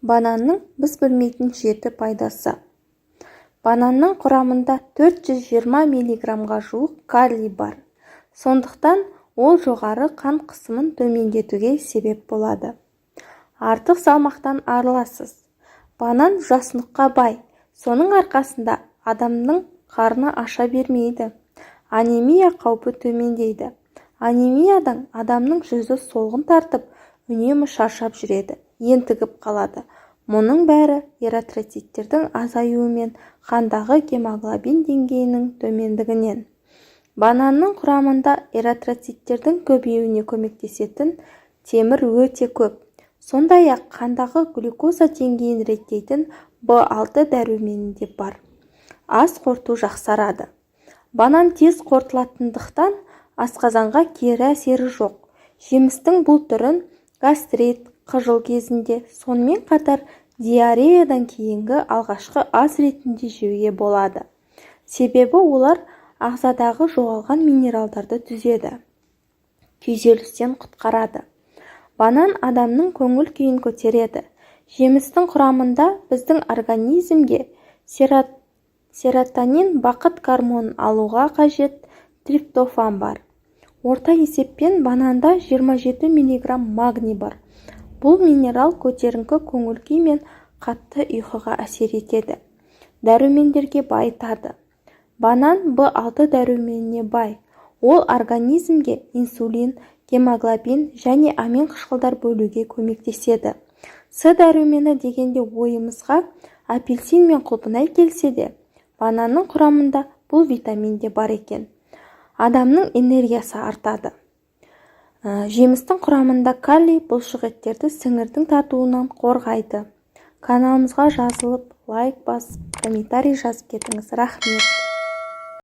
Бананның біз білмейтін жеті пайдасы. Бананның құрамында 420 миллиграммға жуық калий бар. Сондықтан ол жоғары қан қысымын төмендетуге себеп болады. Артық салмақтан арыласыз. Банан жасұныққа бай. Соның арқасында адамның қарны аша бермейді. Анемия қаупі төмендейді. Анемиядан адамның жүзі солғын тартып, үнемі шаршап жүреді, ентігіп қалады. Мұның бәрі эритроциттердің азаюы мен қандағы гемоглобин деңгейінің төмендігінен. Бананның құрамында эритроциттердің көбеюіне көмектесетін темір өте көп. Сондай-ақ қандағы глюкоза деңгейін реттейтін В6 дәрумені де бар. Ас қорыту жақсарады. Банан тез қорытылатындықтан, асқазанға кері әсері жоқ. Жемістің бұл түрін гастрит, қыжыл кезінде, сонымен қатар диареядан кейінгі алғашқы ас ретінде жеуге болады. Себебі олар ағзадағы жоғалған минералдарды түзеді. Күйзелістен құтқарады. Банан адамның көңіл-күйін көтереді. Жемістің құрамында біздің организмге серотонин, бақыт гормонын алуға қажет триптофан бар. Орта есеппен бананда 27 миллиграмм магний бар. Бұл минерал көтеріңкі көңіл-күй мен қатты ұйқыға әсер етеді. Дәрумендерге байытады. Банан В6 дәруменіне бай. Ол организмге инсулин, гемоглобин және амин қышқылдар бөлуге көмектеседі. С дәрумені дегенде ойымызға апельсин мен құлпынай келсе де, бананның құрамында бұл витамин де бар екен. Адамның энергиясы артады. Жемістің құрамында калий бұлшықеттерді сіңірдің тартуынан қорғайды. Каналымызға жазылып, лайк басып, комментарий жазып кетіңіз. Рахмет.